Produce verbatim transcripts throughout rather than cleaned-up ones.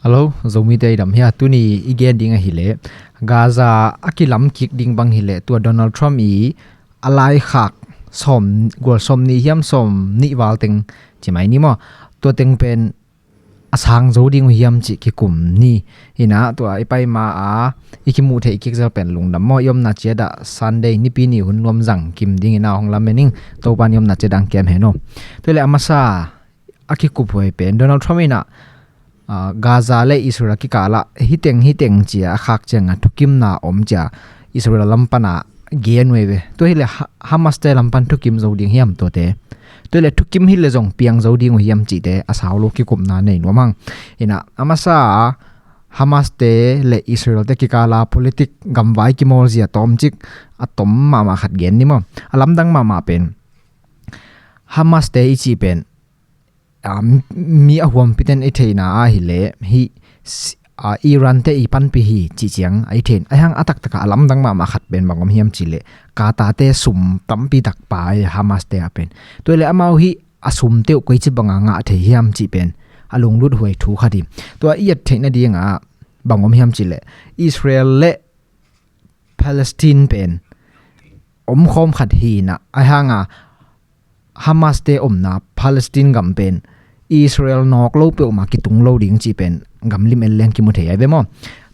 Hello, Zomite i dam hia? Tuni i gen ding ahileh Gaza a kilam kik ding bang hileh tua Donald Trump i a laikhak sawm, gual sawm nih hiam sawm nih val teng ci mai ni maw? Tua teng pen a sang zo ding uh hiam cih kikum ni. Hi na tua i pai ma a i kimuh theih kik zel pen lungdam maw? I omna ciat ah Sunday nipi ni hun nuam zang kim ding hi na hong lamen ing. Topa in i omna ciat ah hong kem hen aw. Tua hileh a masa a kikuphuai pen Donald Trump in ah, ah, Gaza le Israel kikal ah hiteng hiteng ci a khak ciang a thukimna om ci a Israel lam pan a gen uh hi ve. Tua hileh Ha-, Hamas te lam pan thukim zo ding hiam tuate? Tua hileh thukim hileh zong piang zo ding uh hiam cihte a sau lo kikupna nei nuam hang. Hi na a masa a Hamas te le Israel te kikal a politik gamvai kimawl zia tawmcik a tom mahmah khat gen ni maw? A lamdang mahmah pen Hamas te i cih pen, ah, mi a huampiten i theihna ahileh hih, ah, Iran te i panpih hi cih ciang a i theih. Ahi hang a taktak a a lamdang mahmah khat pen bang om hiam cihleh Qatar te sum tampi tak pia Hamas te ah pen. Tua hileh amau hih a sum te uh koici bang a ngah thei hiam cih pen a lunglut huai thu khat hi. Tua i et theih nading ah bang om hiam cihleh Israel le Palestine pen omkhawm khat hi na, ahi hang a Hamas te omna Palestine gam pen Israel nawk lo peuhmah kitung lo ding cih pen gam lim en leng kimu thei ahi ve maw?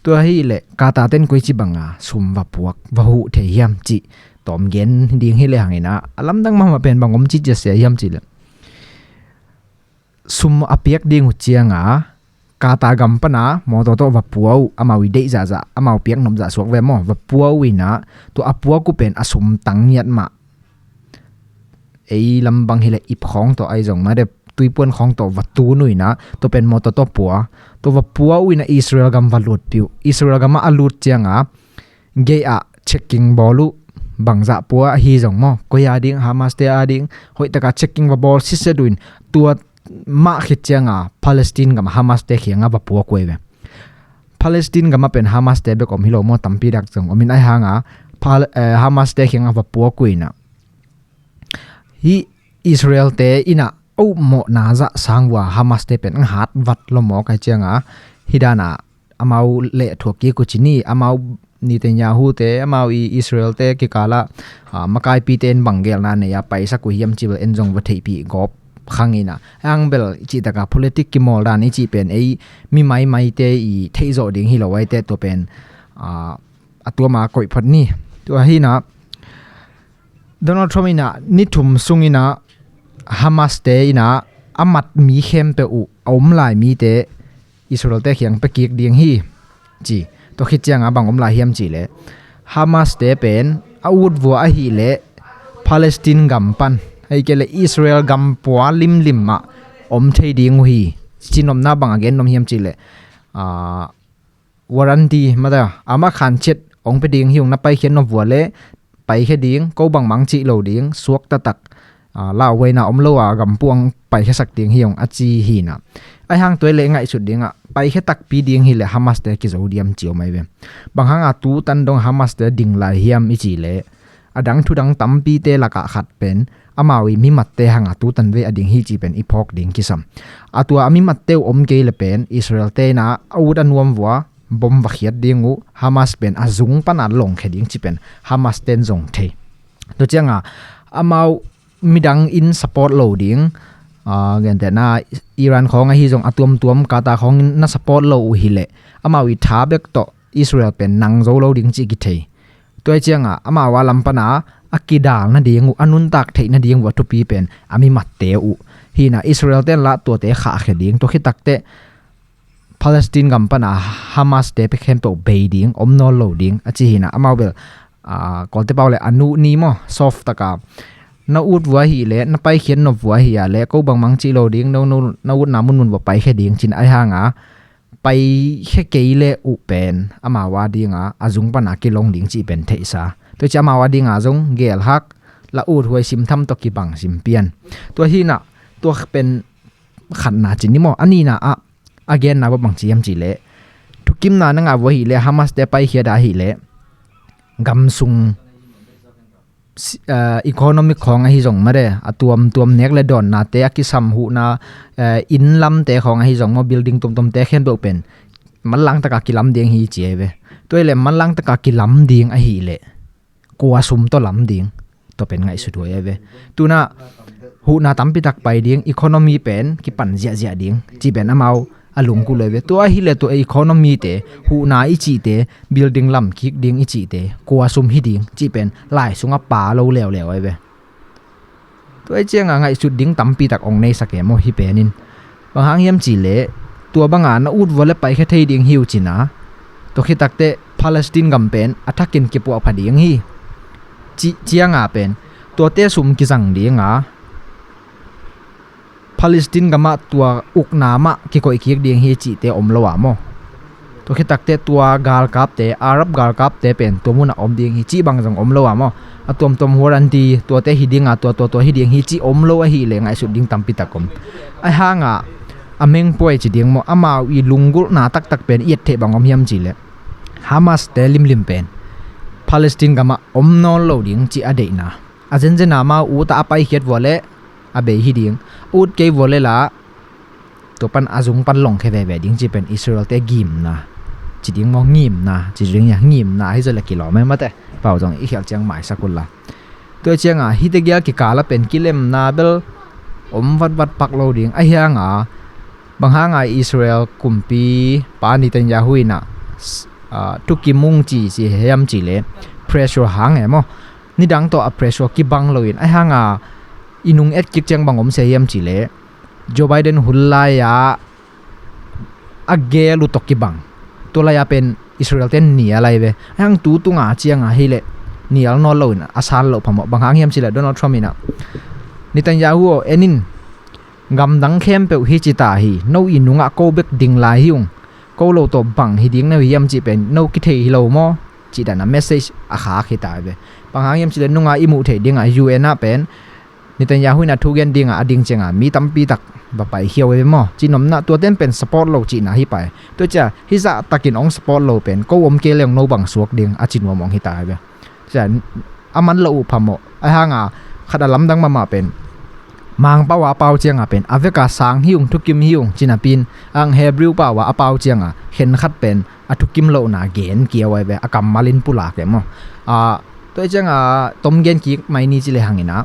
Tua hileh Qatar ten koici bang a sum va puak, va huh thei hiam cih tawm gen ding hileh hang in ah, a lamdang mahmah pen bang om cih ciat sia hiam cihleh sum a piak ding uh ciang a Qatar gam pan a mawtaw tawh va pua uh, amau i deih zahzah, amau piak nop zah suak ve maw? Va pua uh in ah, tua a puak uh pen a sum tang ngiat mah. Ei lam bang hileh ip khawng tawh ahi zong mah de, tuipuan khawng tawh va tun uh in ah, tua pen mawtaw tawh pua. Tua va pua uh in ah Israel gam va lutpih uh. Israel gam ah a lut ciang a gate ah checking bawl uh, bangzah pua ahi zong maw, koi a ding, Hamas te a ding, hoih tak a checking va bawl sitset uh in, tua mah khit ciang a Palestine gam ah Hamas te kiang a va puak uh hi ve. Palestine gam ah pen Hamas te bek om hi lo maw, tampi tak zong om in, ahi hang a Pal-, eh, Hamas te kiang a va puak uh in ah, hih Israel te in ah a upmawhna zah sang uh a Hamas te pen a hat vat lo maw, ahi ciang a hih dan a amau leh thuak kik uh ci ni, amau Netanyahu te, amau i Israel te kikal ah, ah, makaipite in bang geelna nei a paisak uh hiam cih bel en zong va theihpih gawp kha ing in ah. Ahi hang bel cih tak a politik kimawl dan i cih pen ei mi maimaite i theih zawh ding hi lo ahi teh, tua pen, ah, a tuam a koih phot ni. Tua hi na Donald Trump in ah ni thum sung in ah Hamas te in ah a mat mi khempeuh uh, a om lai mite Israel te kiang pia kik ding hi ci. Tua khit ciang a bang om lai hiam cihleh Hamas te pen a ut vua ahileh Palestine gam pan, ahih kei leh Israel gam pua limlim ah om thei ding uh hi. Cinopna bang a gen nuam hiam cihleh, ah, warranty mah ta, a mah khan ciat hong pia ding hi ung, na paikhiat nop vua leh paikhia ding, ko bangmah cih lo ding, suak taktak, ah, lauhuaina om lo a gam pua hong paikhiasak ding hi ung a ci hi na. Ahi hang tua hileh ngaihsut ding ah paikhia takpi ding hileh Hamas te kizo diam ci om ahi ve. Bang hang a tu tan dong Hamas te ding lai hiam i cihleh, a dang thu dang tampite lak ah khat pen amau i mimatte hang a tu tan vei a ding hi cih pen i phawk ding kisam. A tua a mimatte uh om kei leh pen Israel te in ah a ut a nuam vua bom va khiat ding uh, Hamas pen a zung pan a longkhia ding cih pen Hamas ten zong thei. Tua ciang a amau midang in support lo ding, ah, gentehna Iran khawng ahi zong a tuamtuam Qatar khawng in na support lo uh hileh amau i tha bek tawh Israel pen nang zo lo ding cih kithei. Tua hi ciang a amau a lam pan a a kidal nading uh, a nuntak theih nading uh a thupi pen a mimatte uh hi na, Israel ten lah tuate khahkhia ding, tua khit tak teh Palestine gam pan a Hamas te pen khempeuh bei ding, om nawn lo ding a ci hi na. Amau bel, ah, Kawlte pau leh a nuh ni maw, soft tak a na ut vua hileh, na paikhiat nop vua hi a leh, ko bangmah cih lo ding, no, no, na utna munmun vua paikhia ding ci in, ahi hang a paikhia kei leh uh pen amau a ding a a zung pan a kilong ding cih pen theihsa. Tua ciang amau a ding a zong geelhak, lah uthuai simtham tawh kibang simpian. Tua hi na, tua pen khatna ci ni maw? A nihna ah a genna bang ci hiam cihleh, thukimna na ngah vua hileh, Hamas te paikhia dah hileh, gam sung si- ah, economic khawng ahi zong mate, a tuamtuam nek le dawnnate a kisam huhna, eh, inn lamte khawng ahi zong maw, building tuamtuamte khempeuh pen manlang taka kilam ding hi ci ahi ve. Tua hi leh manlang taka kilam ding ahih leh kua sum tawh lam ding, tua pen ngaihsut huai ahi ve. Tuna huhna tampi tak pai ding, economy pen kipan ziahziah ding cih pen amau a lungkul ahi ve. Tua ahih leh tua economy te, huhna i cihte, building lam kik ding i cihte, kua sum hi ding cih pen lai sungah pa lo leuleu ahi ve. Tua ahih ciangah ngaihsut ding tampi tak ong neisak e maw hih pen in. Bang hang hiam cih leh tua banga na ut vua leh paikhia thei ding hi uh cihna, tua khit takteh Palestine gam pen a thakin kipuahpha ding hi cih ciangah pen tuate sum kizang dinga Palestine gamah tua ukna mah kikoih kik ding hi cihte om lo a maw? Tua khit takteh tua galkapte, Arab galkapte pen tua munah om ding hi cih bang zong om lo a maw? A tuamtuam warranty, tuate hi dinga tua tua tua hi ding hi cih om lo ahih leh ngaihsut ding tampi tak om. Ahi hanga a mengpuai ci ding maw, amau i lunggulhna taktak pen i et theih bang om hiam cih leh Hamas te limlim pen Palestine gamah om nawn lo ding cih a deihna. A zenzen a amau ut a, a paikhiat vua leh a bei hi ding. Ut kei vua leh lah tua pan a zung pan lawngkhia veve ding cih pen Israel te gimna ci ding maw, ngimna ci ding hia, ngimna hi zaw leh kilawm e mate. Pau zong i khial ciang maisak unla. Tua ciangah hihte gial kikal a pen kilemna bel om vatvat pak lo ding. Ahi hanga bang hanga Israel kumpipa Netanyahu in ah, s- ah, thukim ung ci ci hiam cih leh pressure hang e maw? Nidang tawh a pressure kibang loin, ahi hanga i nung et kik ciang bang om sia hiam cih leh Joe Biden hun lai-a a gel uh tawh kibang. Tua lai-a pen Israel ten nial ahi ve. Ahi hang tu tunga cianga hi leh nial nawn loin a san loh phamawh. Bang hang hiam cih leh Donald Trump in ah, Netanyahu aw, en in, gamdang khempeuh hi ci ta hi. No i nungah ko bek ding lai hi ung. Ko lo tawh bang hi ding na hi hiam cih pen no kithei hi lo maw? Cih dan a message a khak hi ta ve. Bang hang hiam cih leh nunga i muh theih dingah U N ah pen Netanyahu in a thugen dingah a ding ciangah mi tampi tak va paikhia uh ve maw? Cih nopna, tuaten pen support lo cihna hi pai. Tua ciah hih zah takin ong support lo pen ko om kei leng no bang suak ding a ci nuam ong hi ta ve. Cia a man lo uh phamawh. Ahi hanga khat a lamdang mahmah pen Mangpau a a pau cianga pen a veka sang hi ung, thukim hi ung ci napi in, ang Hebrew pau a a pau cianga khen khat pen a thukim lohna gen kiau ahi ve, a kammal in pulak e maw? Ah, tua cianga tom gen kik mai ni ci lehang in ah,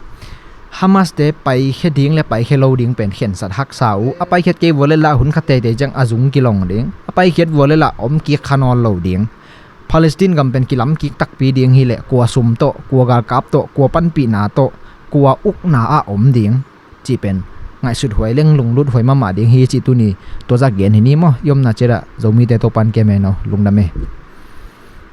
Hamas te paikhia ding le paikhia lo ding pen khensat haksa uh. A paikhiat kei vua leh lah hun khat teitei ciang a zung kilong ding. A paikhiat vua leh lah om kik kha nawn lo ding. Palestine gam pen kilam kik takpi ding hi leh kua sum tawh, kua galkap tawh, kua panpihna tawh, kua ukna ah om ding cih pen ngaihsut huai leng lunglut huai mahmah ding hi cih tuni tua zah gen hi ni maw? I omna ciat ah Zomite Topan kem hen aw, lungdam e.